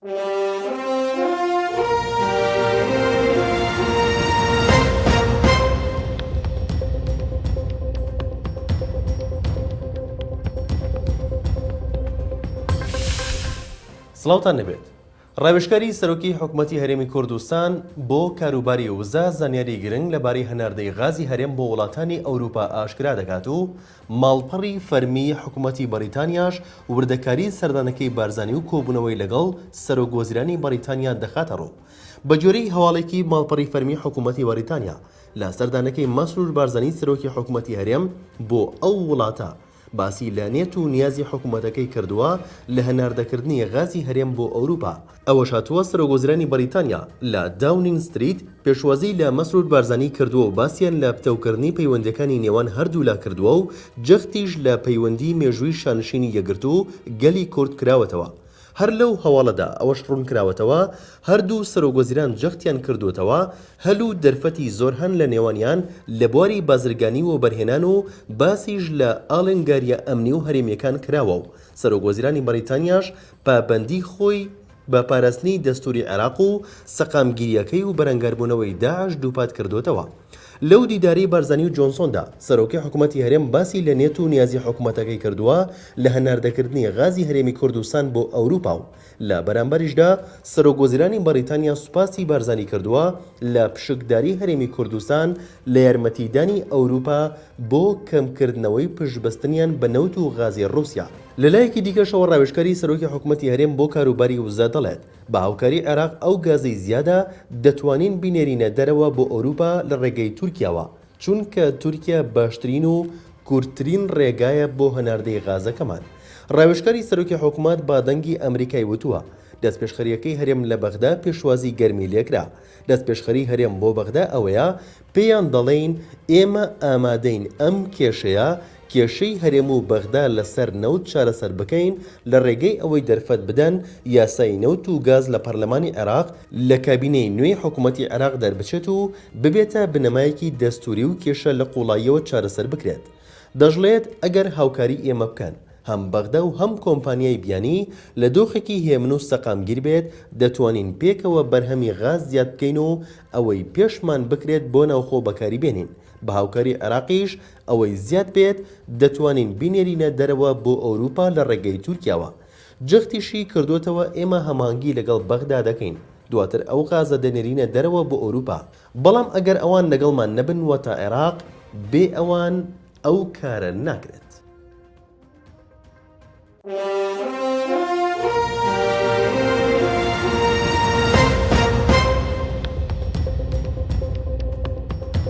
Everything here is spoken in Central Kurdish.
سڵاوتان لێبێت. ڕاوێژکاری سەرۆکی حکومەتی هەرێمی کوردستان بۆ کاروباری وزە زانیاری گرنگ لەبارەی هەناردەی غازی هەرێم بۆ وڵاتانی ئەوروپا ئاشکرا دەکات و ماڵپەڕی فەرمیی حکومەتی بەڕیتانیاش وردەکاری سەردانەکەی بارزانی و کۆبوونەوەی لەگەڵ سەرۆک وەزیرانی بەڕیتانیا دەخاتەڕوو. بەگوێرەی هەواڵێکی ماڵپەڕی فەرمی حکومەتی بەڕیتانیا، لە سەردانەکەی مەسرور بارزانی سەرۆکی حکومەتی هەرێم بۆ ئەو وڵاتە، باسی لە نێت و نیازی حکومەتەکەی کردووە لە هەناردەکردنی غازی هەرێم بۆ ئەوروپا. ئەوەش هاتووە، سەرۆکوەزیرانی بەریتانیا لە داونینگ ستریت پێشوازیی لە مەسرور بارزانی کردووە و باسیان لە پتەوکردنی پەیوەندییەکانی نێوان هەردوولا کردووە و جەختیش لە پەیوەندیی مێژووی شانشینی یەکگرتوو و گەلی کورد کراوەتەوە. هەر لەو هەواڵەدا ئەوەش ڕوونکراوەتەوە، هەردوو سەرۆکوەزیران جەختیان کردووەتەوە، هەل و دەرفەتی زۆر هەن لە نێوانیان لە بواری بازرگانی و وەبەرهێنان و باسیش لە ئاڵنگارییە ئەمنی و هەرێمییەکان کراوە و سەرۆکوەزیرانی بەڕیتانیاش پابەندی خۆی بە پاراستنی دەستووری عێراق و سەقامگیرییەکەی و بەرەنگاربوونەوەی داعش دووپات کردووەتەوە. لەو دیدارەی بارزانی و جۆنسۆندا، سەرۆکی حکومەتی هەرێم باسی لە نێت و نیازی حکومەتەکەی کردووە لە هەناردەکردنی غازی هەرێمی کوردستان بۆ ئەوروپا و لە بەرامبەریشدا سەرۆکوەزیرانی بەڕیتانیا سوپاسی بارزانی کردووە لە پشکداری هەرێمی کوردستان لە یارمەتیدانی ئەوروپا بۆ کەمکردنەوەی پشتبەستنیان بە نەوت و غازی ڕووسیا. لەلایەکی دیکەشەوە ڕاوێژکاری سەرۆکی حکومەتی هەرێم بۆ کاروباری وزە دەڵێت، بە هاوکاری عێراق ئەو گازەی زیادە دەتوانین بینێرینە دەرەوە بۆ ئەوروپا لە ڕێگەی تورکیاوە، چونکە تورکیا باشترین و کورتترین ڕێگایە بۆ هەناردەی غازەکەمان. ڕاوێژکاری سەرۆکی حکومەت بە دەنگی ئەمریکای وتووە، دەستپێشخەرییەکەی هەرێم لە بەغدا پێشوازی گەرمی لێکرا. دەستپێشخەری هەرێم بۆ بەغدا ئەوەیە پێیان دەڵێین ئێمە ئامادەین ئەم کێشەیە، کێشەی هەرێم و بەغدا لەسەر نەوت چارەسەر بکەین لە ڕێگەی ئەوەی دەرفەت بدەن یاسای نەوت و گاز لە پەرلەمانی عێراق لە کابینەی نوێی حکومەتی عێراق دەربچێت و ببێتە بنەمایەکی دەستوری و کێشە لە قوڵاییەوە چارەسەر بکرێت. دەشڵێت ئەگەر هاوکاری ئێمە بکەن هەم بەغدا و هەم کۆمپانیای بیانی لە دۆخێکی هێمن و سەقامگیر بێت دەتوانین پێکەوە بەرهەمی غاز زیاد بکەین و ئەوەی پێشمان بکرێت بۆ ناوخۆ بەکاری بێنین بە هاوکاری عێراقیش ئەوەی زیاد بێت دەتوانین بینێرینە دەرەوە بۆ ئەوروپا لە ڕێگەی تورکیاوە. جەختیشی کردۆتەوە ئێمە هەماهەنگی لەگەڵ بەغدا دەکەین دواتر ئەو غازە دەنێرینە دەرەوە بۆ ئەوروپا بەڵام ئەگەر ئەوان لەگەڵمان نەبن واتە عێراق بێ ئەوان ئەو کارە ناکرێت.